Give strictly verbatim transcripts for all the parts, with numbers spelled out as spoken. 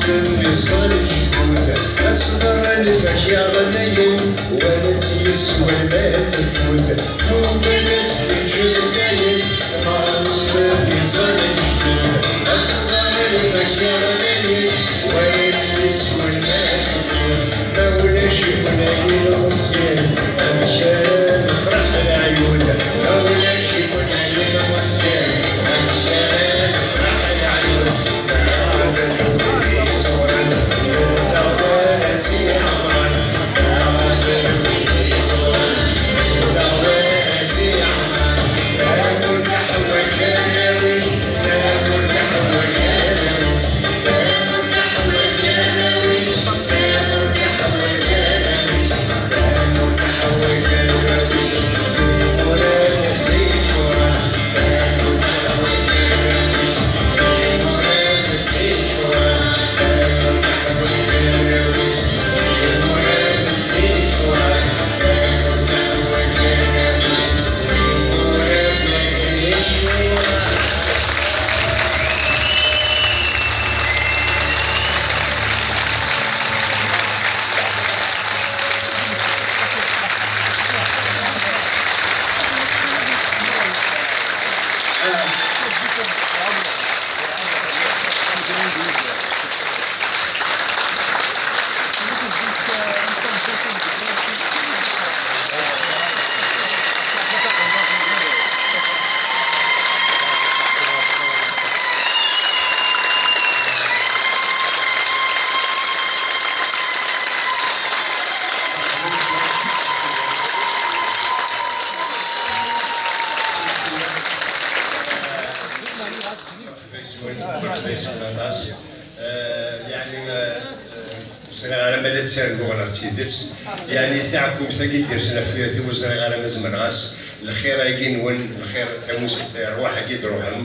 Iẓẓan ijdud, ad tḍerren ifak-yaɣ dayen, wala tt-yeswan ma teffud. Nuggad ad s-teǧǧem dayen, tmeɣrust n iẓẓan ijdud, ad tḍerren ifak-yaɣ dayen, wala tt-yeswan ma teffud. Ma ulac-iken ay ilemẓyen, amek ara nefreḥ a leɛyud? Ma ulac-iken ay ilemẓyen, amek ara nefreḥ a leɛyud? Aṭas. Eh, yeɛni, eh, eh, ur ẓriɣ ara ma la ttarguɣ neɣ d tidet. Yeɛni taɛkumt-agi d-yersen ɣef tuyat-iw, ur ẓriɣ ara ma zemreɣ-as. Lxir-agi-nwen, lxir, tamus-, rrwaḥ-agi d-ruḥem.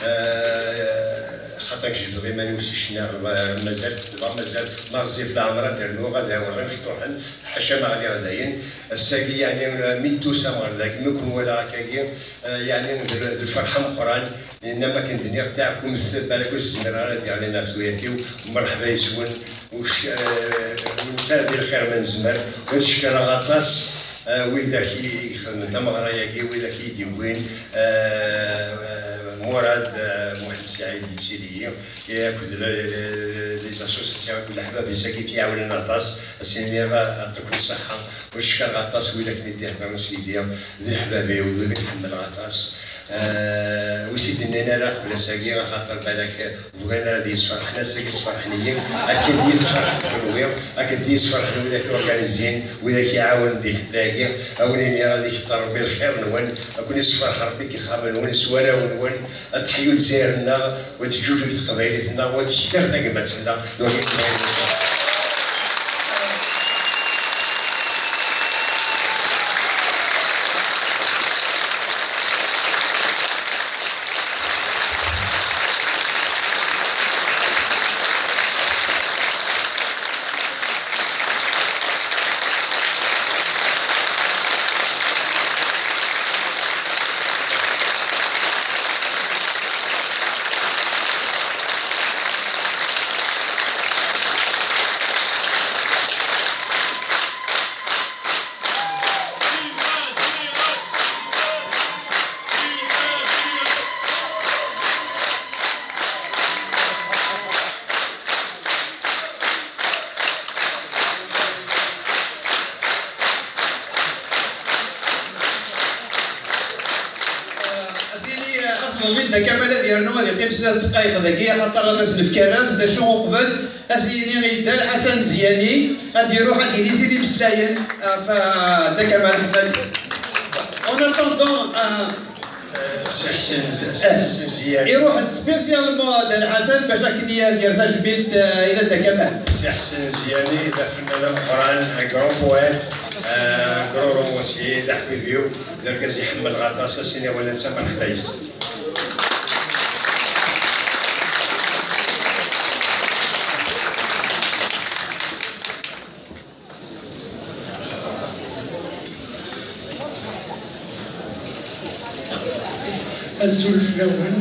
Eh, xaṭer jebdeɣ iman-iw si ccna, eh, mazal, dɣa mazal, ma ɣezzif leɛmer ad d-rnuɣ, ad awiɣ imecṭuḥen, ḥaca ma ɣliɣ dayen. Ass-agi, yeɛni, mi d-tusam ɣer dagi, mi ken-walaɣ akkagi, eh, yeɛni, d, d lferḥ ameqqran. Yenna-m akken d-nniɣ, taɛkumt, balak ur s-zmireɣ ara ad d-yeɣlin ɣef tuyat-iw, mreḥba yes-wen, ur k-, eh, ur nettara di lxir ma nezmer, ur tcekkreɣ aṭas, eh, widak i ixedmen tameɣra-agi, widak i d-yewwin, eh, Murad, eh, Muḥend Sɛid yettili, akked le-, le-, les associations, akked leḥbab-is-agi t-iɛawnen aṭas, ad s-iniɣ, eh, yeɛṭiken ṣṣeḥḥa, ur cekkreɣ aṭas widak mi d-iheddren s yelli, d leḥbab-iw, d widak ḥemmleɣ aṭas. Eh, ur s-id-nnin ara qbel ass-agi, axaṭer balak ur bɣin ara ad iyi-sferḥen, ass-agi sferḥen-iyi, akken d iyi-tesferḥem kenwi, akken d iyi-sferḥen widak i organizin, widak i iɛawnen di lḥebla-agi, a wen-iniɣ ad ikter Rebbi lxir-nwen, a ken-isferḥ Rebbi deg yixxamen-nwen, s warraw-nwen, ad teḥyu Lezzayer-nneɣ, u ad teǧǧuǧeg teqbaylit-nneɣ, u ad tekter tagmat-nneɣ, d wagi i d-nniɣ. Asini, eh, xas Lmulud Dda Kamal ad yernu ad yeqqim snat dqayeq dagi, axaṭer ad as-nefk arraz, d acu uqbel, ad as-yini i Dda Lḥasan Zyani, ad d-iruḥ ad d-yini sin imeslayen ɣef, eh, Dda Kamal Ḥmed. En attendant, eh, Si Ḥsen, Si Ḥsen Zyani. Iruḥ-d spécialement Dda Lḥasan bac akken ad yerr tajmilt, eh, i Dda Kamal. Si Ḥsen Zyani d afennan ameqqran, un grand poète, un grand romancier, d aḥbib-iw. D argaz i ḥemmleɣ aṭas, ass-agi wala netta, mreḥba yes-s. Azul fell-awen.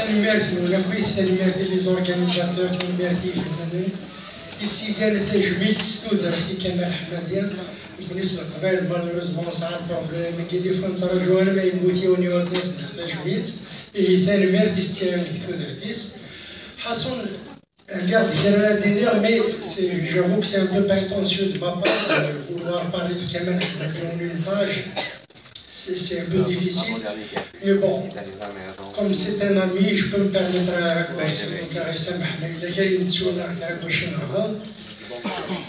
Tanemmirt-nwen akkit, tanemmirt i les organisateurs, tanemmirt i yifennanen. Is igan tajmilt s tudert i Kamal Ḥmadi. Nekni s Leqbayel, malheureusement, nesɛa lproblème-agi, des fois nettraǧu arma yemmut yiwen, yiwen ad s-d-nefk tajmilt. Ihi tanemmirt i s-ttiniɣ deg tudert-is. Ḥaṣun, heggaɣ-d kra ara d-iniɣ, mais c'est, j'avoue que c'est un peu prétentieux de ma part de vouloir parler de Kamal Ḥmadi en une page. C'est, c'est un peu difficile. Mais bon, comme c'est un ami, je peux me permettre à raconter. Donc, euh, يسامحنا إلا كان ينسونا كاع باش نهضر.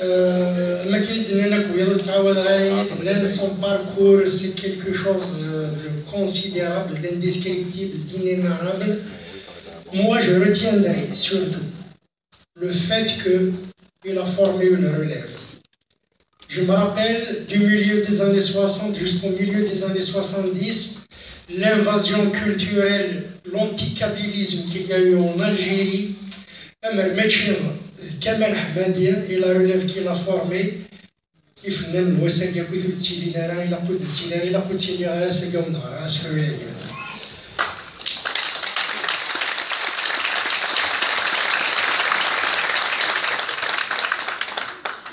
Euh, ma كاين دنا نكوي نتعاود غير دنا son parcours, c'est quelque chose de considérable, d'indescriptible, d'inénarrable. Moi, je retiendrai surtout le fait qu'il a formé une relève. Je me rappelle du milieu des années soixante jusqu'au milieu des années soixante-dix, l'invasion culturelle, l'anticabylisme qu'il y a eu en Algérie, amer mačči Kamal Ḥmadi et la relève qu'il a formée, ifennanen n wass-agi akk ur d-ttilin ara, ilaq ur d-ttilin ara, ilaq ur ttiliɣ ara ass-agi ur neɣra asefru-agi.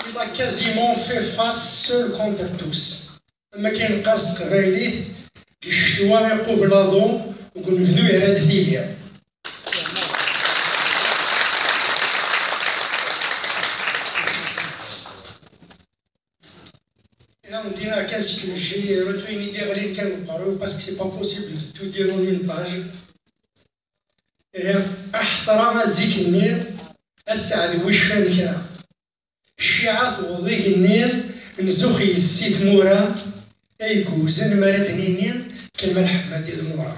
Il a quasiment fait face seul contre tous. Am akken neqqar s teqbaylit, deg ccetwa iqubel aḍu, deg unebdu yerra-d tili. Et on dira qu'est-ce que j'ai retenu une idée غير كان نقرو, parce que c'est pas possible de tout dire en une page. Et أحسرة zik-nni, a sseɛd wicfan kra. Cciɛa tewweḍ igenni, nzux yes-s i tmura, ay yewzen mi ara d-nini Kamal Ḥmadi d Mura.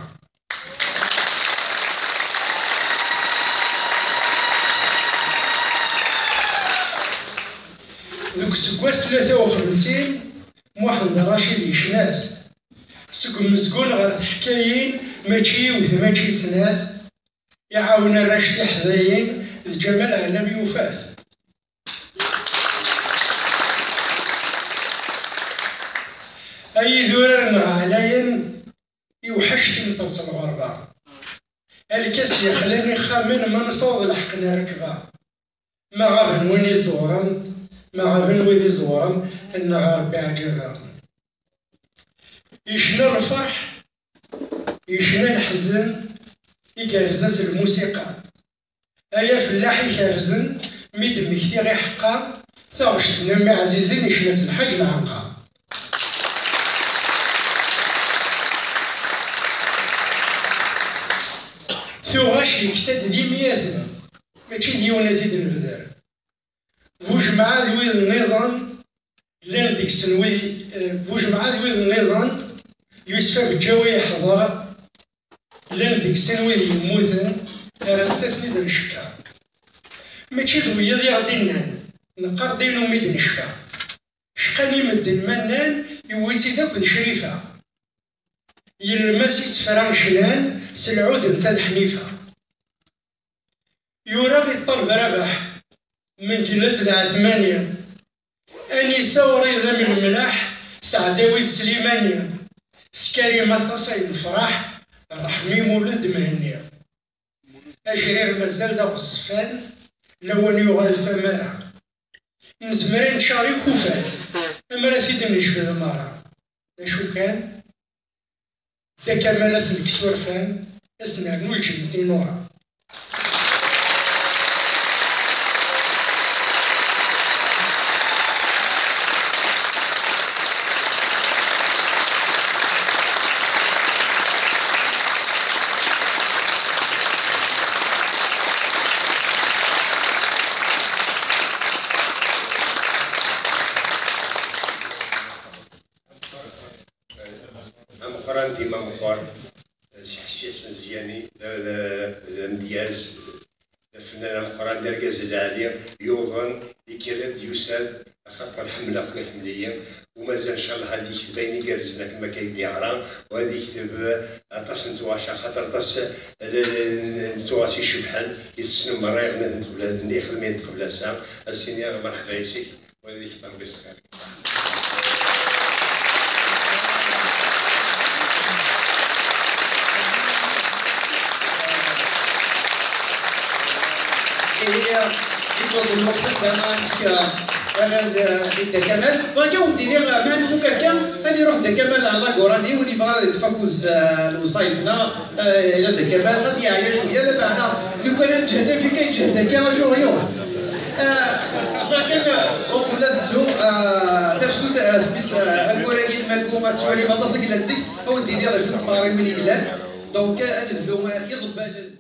Deg useggas tlata u xemsin, Muḥend Racid yecna-t. Seg umezgun ɣer teḥkayin, mačči yiwet, mačči snat, iɛawen arrac tiḥdayin, d Ǧamal Ɛellam yufa-t. Ay idurar-nneɣ ɛlayen, iwḥec timeṭṭut n lɣerba. A lkas yexlan ixxamen ma nṣuḍ lḥeqq n rrekba. Ma ɣaben win iẓewren, ma ɣaben wid iẓewren, nneɣ a Rebbi ɛǧaba. Yecna lferḥ, yecna leḥzen, igerrez-as lmusiqa. Ay afellaḥ ikerrzen, mi d-mmektiɣ iḥeqqa, taɣect n mmi ɛzizen icna-tt lḥaǧ lɛenqa. Tuɣac yeksa-d d imyaten, mačči d yiwen ad t-id-nebder. Bujemɛa d wid nniḍen, llan deg-sen wid, eh, Bujemɛa d wid nniḍen, Yusef Abeǧǧawi yeḥḍer, llan deg-sen wid yemmuten, ar ass-a ten-id-ncekkeṛ. Mačči d wiyaḍ i ɣ-d-innan, neqqar-d ayen umi d-necfa. Cqan i medden ma nnan, yewwi-tt-id akk d Crifa. Yelmas isefra cnan, s lɛud netta d Ḥnifa. Yura i ṭṭaleb Rabaḥ, Mengellat d Ɛetmani, Anisa, Wrida m Lemlaḥ, Seɛdawi d Slimani, s Karim aṭas ay nefṛeḥ, Ṛeḥmi, Mulud, Mhenni. Ajrir mazal d aɣezzfan, lawan yuɣal s amara. Nezmer ad neččar ikufan, amar ad t-id-nejbed merra. D acu kan, Dda Kamal ad s-nekkes urfan, ad s-nernu lǧennet i Nura. Ameqqran dima meqqar, si Ḥsiḥ Senzyani, d, d, d amedyaz, d afennan ameqqran, d argaz lɛali, yuḍen, yekker-d, yusa-d, axaṭer ḥemmleɣ-t, iḥemmel-iyi, u mazal, ncallah, ad yekteb ayen igerrzen akken ma akka i d-yeɣra, u ad yekteb aṭas n tuɣac, axaṭer aṭas n, n, n tuɣac icebḥen i tessnem merra, i ixedmen qbel, i ixedmen qbel ass-a, ad s-iniɣ merḥba yes-k. Wa ad yekter bis xir. Yewweḍ lweqt ad d-aɣeɣ argaz, eh, i Dda Kamal. Bɣiɣ ad wen-d-iniɣ, eh, ma nfuk akka, ad iruḥ Dda Kamal ɣer Lagurani, win yebɣa ad yeṭṭef akud s, eh, lewṣayef-nneɣ, eh, ila Dda Kamal, xas yeɛya cwiya, lameɛna lukan ad neǧhed afika, yeǧhed akka, ajour yuɣ. Eh, lakin, eh, uqbel ad nettu, eh, tafsut, eh, smis, eh, aggur-agi n Maggu, ad tettwalim aṭas i yellan deg-s, ad wen-d-iniɣ d acu n tmeɣriwin i yellan. Donc, eh, ad nebdu, eh, iḍebbalen.